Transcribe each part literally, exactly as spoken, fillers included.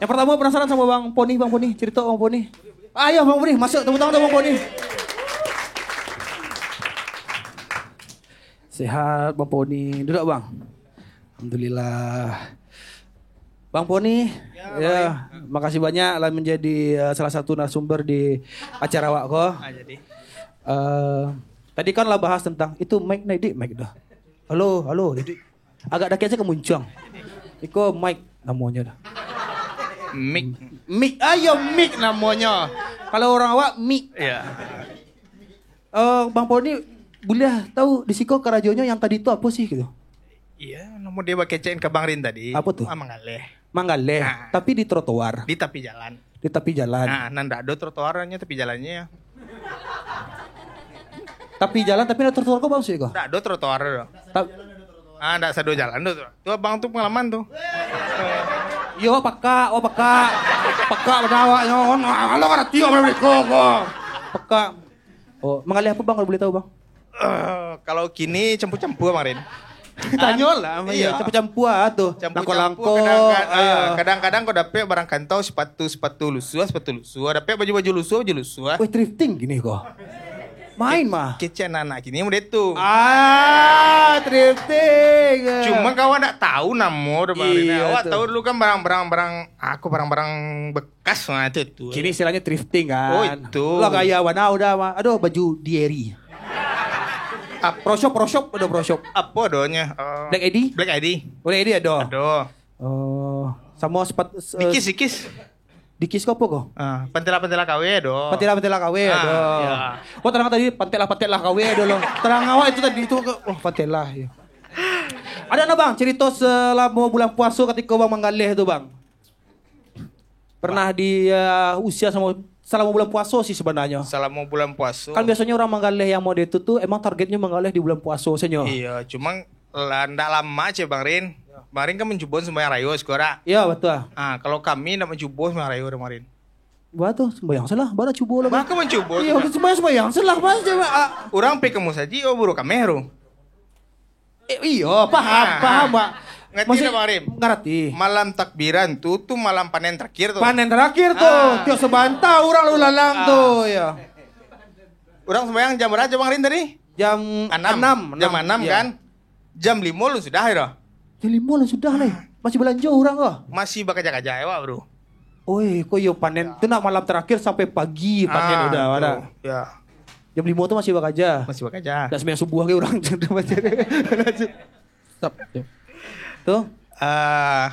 Yang pertama penasaran sama Bang Poni, Bang Poni, cerita Bang Poni. Ayo Bang Poni, masuk tepuk tangan untuk Bang Poni. Sehat Bang Poni, duduk Bang. Alhamdulillah. Bang Poni, ya, makasih banyak lah menjadi uh, salah satu narasumber di acara awak ko. Ah, jadi. Uh, tadi kan lah bahas tentang itu mic nih, Dik, mic dah. Halo, halo, Dik. Agak dakek sajo ka muncuang. Iko mic namonyo dah. Mic. Mic, ayo mic namonyo. Kalau urang awak mic. Iya. Eh, Bang Poni, buliah tahu di siko karajonyo yang tadi tu apo sih gitu? Iya, namo dia bakecek ka Bang Rin tadi. Apo tu? Ah, manggaleh. Manggaleh, tapi di trotoar. Di tapi jalan. Di tapi jalan. Nah, nan ndak ado trotoarnyo tapi jalannyo. Tapi jalan, tapi ndak trotoar ko maksud ko? Ndak ado trotoar do. Ta- Ah, ndak sado jalan tu. Tu abang tu pengalaman tu. Iyo, wak pakak, wak pakak. Pakak bana awaknyo. Halo, kada tiok bana beko ko. Pakak. Oh, manggaleh apo, Bang, kalau boleh tahu, Bang? Eh, kalau kini campua-campua, Bang Rin. Tanyolah, iyo. Campua-campua tu. Campua-campua, langkok-langkok, kadang-kadang, ah, kadang-kadang kau dapek barang kantau, sepatu, sepatu lusuah, sepatu lusuah. Dapek baju-baju lusuah, baju lusuah. Weh, thrifting kini ko. Main mah. Kecek anak-anak kini model tu. Ah, thrifting. Cuma kawan ndak tahu namo tu, Bang Rin. Iyo, awak tu tahu dulu kan barang-barang, barang, aku barang-barang bekas mah tu, tu. Kini istilahnyo thrifting kan. Oh, itu. Lah gaya bana udah mah. Aduh, baju Dieri. Ap- Pro shop, pro shop, aduh, pro shop. Apo adonyo? Eh, Black I D? Black I D. Black I D ado? Ado. Oh, samo sepat- se- Dikis, dikis. Dikis ko apo ko? Ah, pantela-pantela K W ado. Pantela-pantela K W ado. Ah, iya. Wah, tarang tadi pantela-pantela K W ado lo. Tarang awak itu tadi itu ke, wah, pantela, ya. Ado ndak, Bang, cerito selamo bulan puaso katiko Bang manggaleh tu, Bang? Pernah di, eh, usia samo, selamo bulan puaso sih sebenarnyo. Selamo bulan puaso. Kan biasonyo urang manggaleh yang model itu tu emang targetnyo manggaleh di bulan puaso sajo. Iya, cuma lah, ndak lamo cek Bang Rin. Bang Rin kan mancubo sumbayang rayo siko dak? Iya, betul. Ah, kalau kami ndak mancubo sumbayang rayo dah, Bang Rin. Bah tu, sumbayang salah, bah ndak cubo lah. Bah ka mancubo. Iya, sumbayang, sumbayang salah, bah, cek, ah. Urang pai ka musajik, oh, buru kameh tu. Eh, iyo, paham, paham, Pak. Ngerti ndak, Bang Rin? Ngerti. Malam takbiran tu, tu malam panen terakhir tu. Panen terakhir tu. Ah. Tiok sabanta urang lu lalang tu, ya. Urang sumbayang jam bara, Bang Rin, tadi? Jam anam. Jam anam, kan? Jam limo lu sudah, ya? Jam limo lah sudah, leh. Masih balanjo urang ko? Masih bakaja-kaja, ya, Pak, bro. Oi, ko iyo panen. Tu nak malam terakhir sampai pagi panen udah, tu, ada. Ya. Jam limo tu masih bakaja. Masih bakaja. Dak sumbayang subuh lagi urang. Stop. Tu? Ah,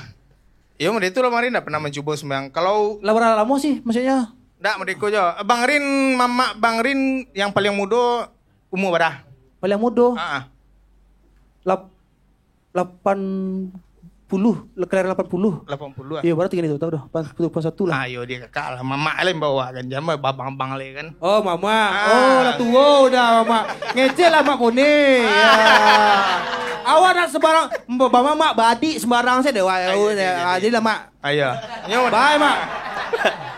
iyo, model tu lah, Bang Rin ndak pernah mancubo sumbayang. Kalau lah bara lamo sih, maksudnyo? Ndak, model ko jo. Bang Rin, mamak Bang Rin yang paling mudo umur bara? Paling mudo? Ah, ah. Lap- lapan puluh, kelahiran lapan puluh. Lapan puluh, ah. Iyo, berarti kini tu, tahu dah. Pas puluh, pas satu lah. Ah, iyo, dia kakak lah. Mamak lah yang bawa kan. Jangan babang-bang lah kan. Oh, mamak. Ah. Oh, lah tua dah, mamak. Ngecek lah, Mak Poni. Ya. Awak nak sembarang, ba-, mamak, baadik sembarang saja. Wah, ah, iya, iya, ah, iya. Jadi lah, Mak. Ayo. Nyo. Bye, Mak.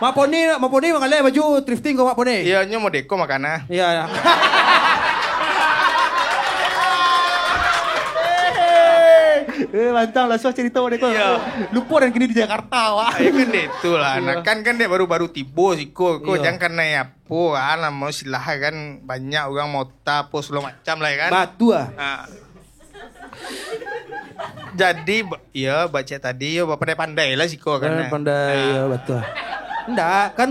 Mak Poni, Mak Poni manggaleh baju thrifting ko, Mak Poni. Iyo, nyo modeko makanan. Iyo, iyo. Eh, mantap lah, suah cerita modeko. Iyo. Lupo dan kini di Jakarta, Wak. Ayo kan dek tu lah. Iyo. Nah, kan, kan dek baru-baru tibo siko, ko iyo. Jangan kanai apo, ah, namo silah kan, banyak urang mota apo segalo macam lah, ya kan? Batua. Ah. Jadi, ba-, iyo, bacek tadi, iyo, bapandai-pandai lah siko kan. Pandai-pandai, iyo, batua. Ndak, kan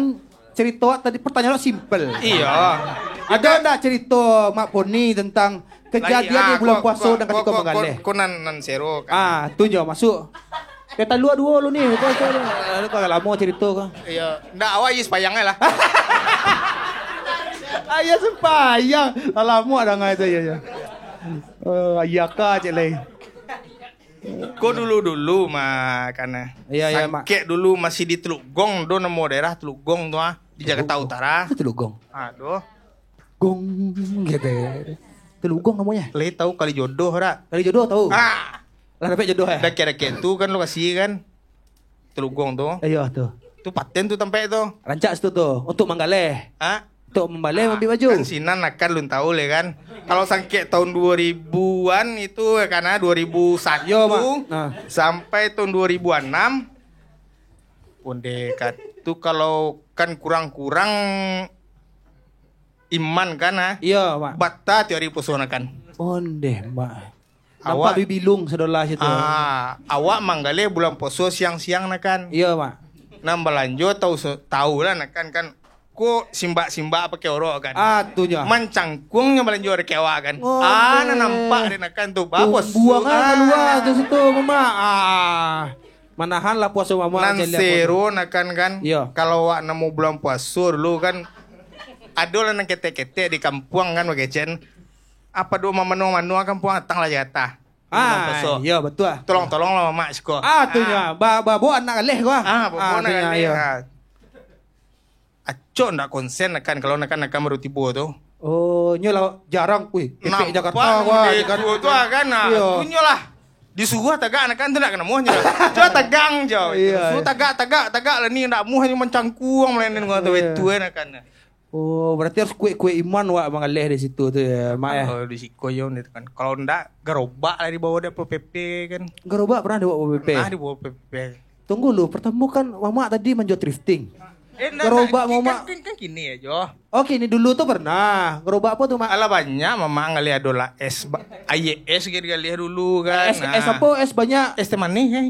cerito awak tadi, pertanyaan awak simpel. Iyo. Ado ndak cerito Mak Poni tentang kejadian di bulan puaso dan katiko manggaleh? Ko, ko, ko nan, nan sero kan. Ah, tu jo, masuk. Kata lu duo lu ni, kau, kau, lu kau lamo cerito kau. Iyo. Ndak, awak iyo sumbayang lah. Ayo sumbayang. Lah lamo dah ngai tu, iyo, iyo. Eh, iya ka cek lai. Ko dulu-dulu mah, kana. Iyo, iyo, Mak. Sangkek dulu masih di Teluk Gong, do namo daerah Teluk Gong tu ah, di Jakarta Utara. Teluk Gong. Aduh. Gong gitu. Teluk Gong namonyo. Lai tahu Kali Jodoh dak? Kali Jodoh tahu. Ah. Lah dapek jodoh, eh? Dakek-dakek tu kan lokasi kan. Teluk Gong tu. Iyo, tu. Tu paten tu tampek tu. Rancak situ tu. Untuk manggaleh. Ha? Untuk mambaleh, ah, mambiak baju. Kan sinan akan lun tahu leh kan. Kalau sangkek tahun dua ribuan itu, ya kan, ah, dua ribu satu. Yo, Mak. Nah. Sampai tahun dua ribu anam. Ondeh, ka-, tu kalau kan kurang-kurang iman kan, ah. Iyo, Mak. Bata tiok ari puaso nakan. Ondeh, Mak. Nampak awak bibilung sadolah situ. Ah, awak manggaleh bulan puaso siang-siang nakan. Iyo, Mak. Nan balanjo tau se-, tau lah nakan kan. Ko simbak-simbak pakai orok kan. Ah, tu nyo. Mancangkuang nyo balanjo dek awak kan. Oh, ah, nan nampak dek nakan tu. Bah, puaso. Tumbuang ah, kalua tu situ, Mamak. Ah. Manahan lah puaso Mamak. Nan sero nakan kan. Iyo. Kalau awak namo bulan puaso dulu kan, ado lah nan ketek-ketek di kampuang kan, bagecen. Apa doh mamano-mano kampuang atang lah jatah. Ah, iyo, batua. Tolong-tolong lah Mamak siko. Ah, tu nyo. Ba-, ba-, bawa anak galeh ko, ah. Ah, bawa anak galeh, iyo. Ah. Acok ndak konsen nakan kalau nakan-nakan baru tibo tu. Oh, nyo lah jarang, wih, pepek Jakarta ko, kan. Tu, tu ah, kan, ah. Iyo. Tu nyo lah. Disuruah tagak nakan tu ndak ka namuah nyo lah. Cubo tagang jo. Iyo, suruah iyo. Tagak, tagak, tagak lah ni ndak namuah nyo mancangkuang melainkan tu. Iyo. Betul nakan. Oh, berarti harus kuek-kuek iman wak manggaleh di situ tu ya, Mak, ya? Kalau di siko yo, kan. Kalau ndak, garobak lah dibawa dek Satpol P P kan. Garobak pernah dibawa Satpol P P? Pernah dibawa Satpol P P. Tunggu lu, pertama kan Mamak tadi manjo thrifting. Eh, ndak, gerobak ndak, Mamak. Kan, kan, kan kini aja. Oh, kini dulu tu pernah. Gerobak apa tu, Mak? Alah, banyak Mamak ngalih ado lah es ba-, aia es gitu ngalih dulu kan. Es, es apa? Es banyak. Es teh manih, eh.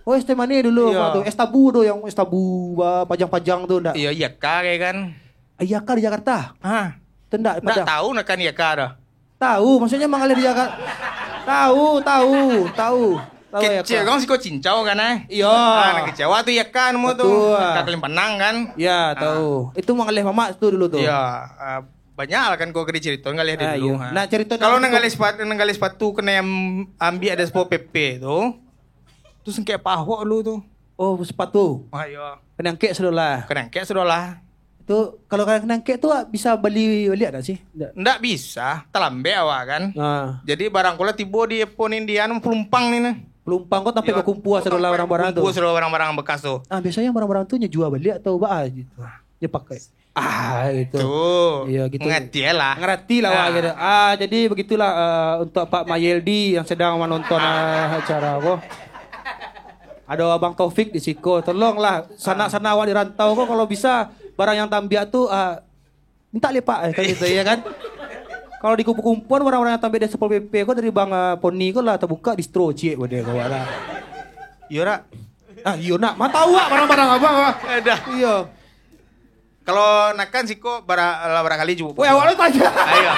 Oh, es teh manih dulu, Mak, tu. Es tabu tu, yang es tabu, ba-, pajang-pajang tu, ndak? Iyo, iya kah, kayak kan. Iya kah di Jakarta? Ah. Tu ndak, ndak tahu nak kan iya kah dah. Tahu, maksudnya manggaleh di Jakarta. Tahu, tahu, tahu. Tahu ya, kecil kan siko cincau kan, eh? Iya. Ah, nak kecil. Waktu ya kan, mau tu. Betul. Ka Kalimpang kan? Ya, tahu. Itu manggaleh Mamak tu dulu tu. Ya, ah, banyak lah kan kau kena cerita, ngaleh dia dulu. Nak cerita kalau nang galeh sepatu, nang galeh sepatu kena yang ambil ada Satpol P P tu. Tu sengkek pahok dulu tu. Oh, sepatu. Ah, iya. Kena angkek sudah lah. Kena angkek sudah lah. Tu, kalau kena angkek tu, ah, bisa bali baliak tak sih? Ndak. Ndak bisa, talambek awak kan. Ah. Jadi, barang ko lah tibo di Epon Indian, pelumpang ni nah. Pelumpang ko tampek bakumpua sadolah barang-barang tu. Kumpua sadolah barang-barang bekas tu. Ah, biasanya barang-barang tu nyo jua baliak atau baa gitu. Nyo pakai. Ah, itu. Tu. Iya, gitu. Ngerti lah. Ngerti lah, wak, gitu. Ah, jadi begitulah, eh, untuk Pak Mayeldi yang sedang menonton, eh, acara ko. Ado Abang Taufik di siko, tolonglah sanak-sanak awak di rantau ko, kalau bisa, barang yang tambiak tu, ah, minta lipat, eh, kan gitu, ya kan? Kalau di kumpuan-kumpuan, barang-barang yang tambiak di Satpol P P ko dari Bang, ah, Poni ko lah, tabuka distro ciek pado ko lah. Iyo, dak? Ah, iyo, nak. Ma tahu, wak, barang-barang abang, wak. Dah. Iyo. Kalau nakan siko bara-, lah barangkali juo. Weh, awak lu tanya. Ayo.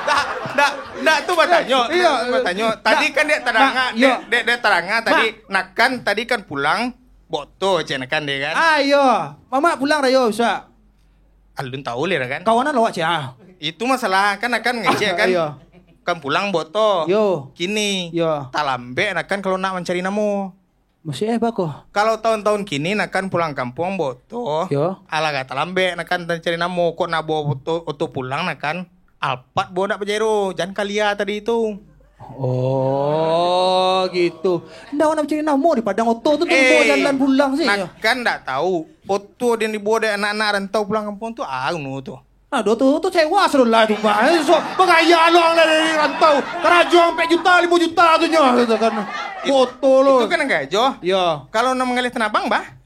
Ndak, ndak, ndak tu batanyo. Iyo. Ndak tu batanyo. Tadi kan dek tadanga, iyo. Dek, dek, dek tadanga tadi, nakan tadi kan pulang, boto cek nakan dek kan. Ah, iyo. Mamak pulang rayo bisa. Alun tahu lih kan. Kawanan lo awak cek ah. Itu masalah kan nakan ngecek kan. Iyo. Kan pulang boto. Yo. Kini. Yo. Talambek nakan kalau nak mancari namo. Maksudnyo apo ko? Kalau taun-taun kini nakan pulang kampuang baoto, yo, alah ka talambek nakan mancari namo, kok nak bao oto, oto pulang nakan Alphard bao ndak Pajero, jan kalia tadi tu. Oh, gitu. Ndak nak mancari namo di Padang oto tu, tu bao jalan pulang sih. Nakan ndak tahu, oto yang dibao dek anak-anak rantau pulang kampuang tu, anu tu. Nah, duo tu, tu sewa sudah lah tu, Mak. Eh, so, bagaya lo ang dari rantau. Karajo ampek juta, limo juta tu nyo, gitu kan. It-, oto lo. Itu kan gajo. Yo. Kalau nak manggaleh Tanah Abang, bah?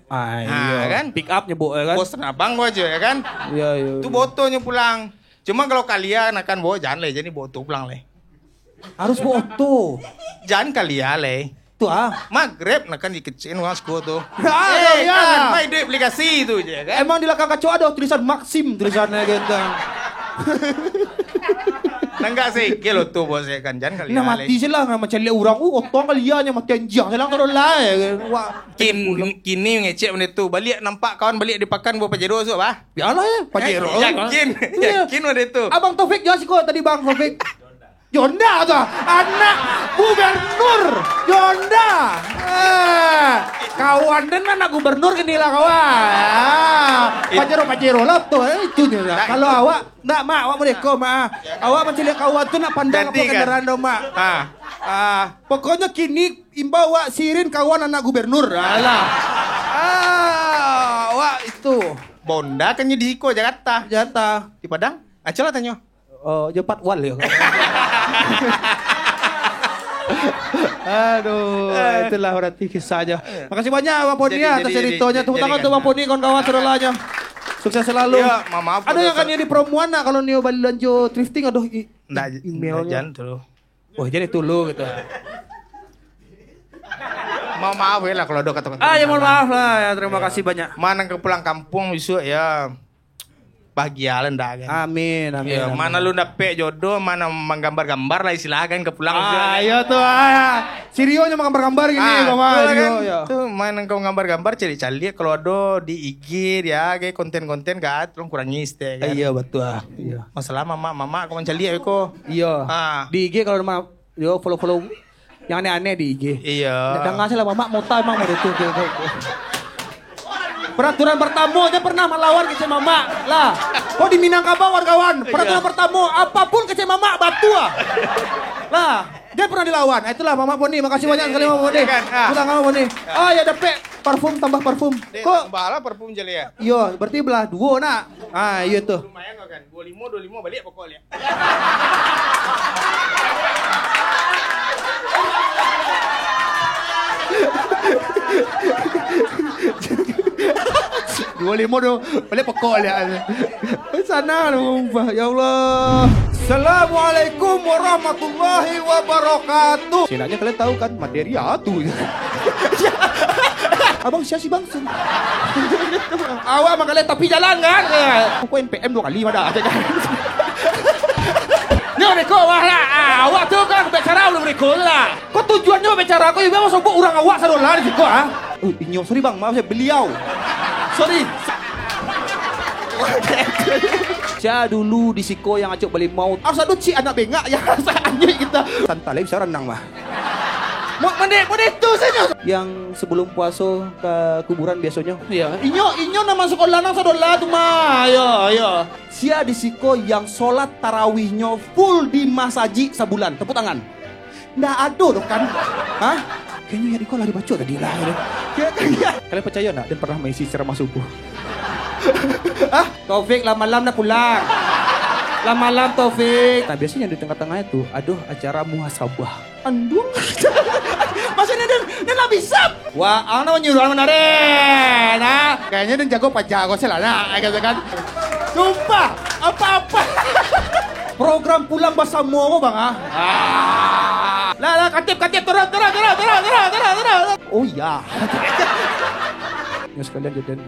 Ah, iyo. Kan? Pick up nyebut, ya kan? Bos Tanah Abang ko ajo, ya kan? Iyo, iyo. Tu iyo. Boto nyo pulang. Cuma kalau kalia nakan bao, jan leh, jadi boto pulang leh. Harus bao oto. Jan kalia leh. Tu ah. Magrib nakan dikecin wang siko tu. Ah, eh, yo, kan, main duit aplikasi tu je, kan? Emang di lakang kaco ado tulisan Maxim tulisannya gitu. Nanggak segel oto bos ya kan, jan kalia leh. Nah, mati sih lah, nggak macam lihat orang, uh, oto kalia nya mati anjing, sih lah kalau lah, ya kan? Wah. Kin-, kini ngecek benda tu. Baliak nampak kawan baliak di pakan bao Pajero tu, bah? Bialah ya, Pajero. Eh, yakin, yakin benda tu. Abang Taufik, jelas siko tadi Bang Taufik. Jonda tu, anak gubernur. Jonda. Eh, kawan den anak gubernur kini lah kawan. Ah, Pajero-Pajero lah tu, eh, itu je lah. Kalau awak, ndak, Mak, awak boleh ko, Mak. Awak mancaliak kawan tu nak pandang apa kendaraan dong, Mak. Ah, pokoknyo kini imbau awak sirin kawan anak gubernur. Alah. Ah, awak itu. Bonda kan di siko Jakarta. Jakarta. Di Padang? Acok lah tanyo. Oh, jo Patwal yo. Aduh, itulah berarti kisahnya. Makasih banyak Bang Poni atas ceritonyo. Tepuk tangan untuk Bang Poni, kawan-kawan, saudaronyo. Sukses selalu. Yo, ma-, maaf kalau yang kan dipromoan nak, kalau nio balanjo thrifting, aduh, i-, ndak, emailnya. Ndak, jan tu. Oh, jadi dulu gitu. Mohon maaf ya lah kalau ada kata-kata. Ah, ya, mohon maaf lah. Ya, terima kasih banyak. Mana ke pulang kampung besok ya. Bahagia lah ndak kan? Amin, amin, amin. Mana lu dapek jodoh, mana manggambar-gambar lah istilah kan ke pulang besok. Ah, iyo tu, ah. Sirio nyo manggambar-gambar gini, ah, kawan. Betul lah kan? Iyo, iyo. Tu main engkau gambar-gambar, caliak-caliak kalau ada di I G dia, kayak konten-konten, kan, tolong kurangi stek kan. Iya, betul. Iya. Masalah mamak, mamak kau mancaliak ko. Iya. Ah. Di I G kalau ma-, yo follow-follow yang aneh-aneh di I G. Iya. Ndak danga salah mamak mota emang model tu, tu, tu, tu. Peraturan pertama, jan pernah malawan kecek mamak. Lah, kok di Minangkabau, kawan-kawan? Iya. Peraturan pertama, apapun kecek mamak, batua. Lah, jan pernah dilawan. Ah, itulah Mamak Poni. Makasih banyak sekali, Mamak Poni. Iya kan? Ah. Pulang, Mamak Poni. Ah, ya, dapek parfum tambah parfum. Dek, kok tambah lah parfum je lah ya. Iyo, berarti belah duo nak. Ah, iyo tu. Lumayan kan? Duo limo, duo limo baliak pokok liak. Duo limo tu, baliak pokok liak. Sana lah, ya Allah. Assalamualaikum warahmatullahi wabarakatuh. Senaknya kalian tahu kan materi apa tu? Abang sia si bang? Awak manggaleh tapi jalan kan? Aku N P M dua kali mah dah. Nyo reko wah lah. Ah, awak tu kan bicara ulun reko tu lah. Kok tujuannyo bicara kok ibo sobok urang awak sadolah di siko ah? Oh, inyo, sorry bang, maaf saya, beliau. Sorry. Sia dulu di siko yang acok balimau. Harus ado cik anak bengak yang rasa anjing kita. Santai lah, bisa renang mah. Mo-, mande, mande tu sajo. Yang sebelum puaso ka kuburan biasonyo. Iya. Inyo, inyo nan masuak kolam nan sadolah tu mah. Ayo, ayo. Sia di siko yang solat tarawihnyo full di masajik sabulan. Tepuk tangan. Ndak ado doh kan? Hah? Kayaknya ya diko lah dibaco tadi lah. Kalian percaya ndak? Dan pernah mengisi ceramah subuh. Hah? Taufik lah malam nak pulang. Lah malam, Taufik. Nah, biasanya di tengah-tengahnya tu, aduh, acara muhasabah. Anduang. Maksudnya dia, dia nak bisa. Wah, ang nak menyuruh mana deh? Nah, kayaknya dia jago pajar kau sih lah, nah, kata kan. Sumpah, apa-apa. Program pulang bersama kau, Bang, ah. Ah. Lah, lah, katip, katip, turun, turun, turun. Oh, iya. Ya, sekalian je, Den.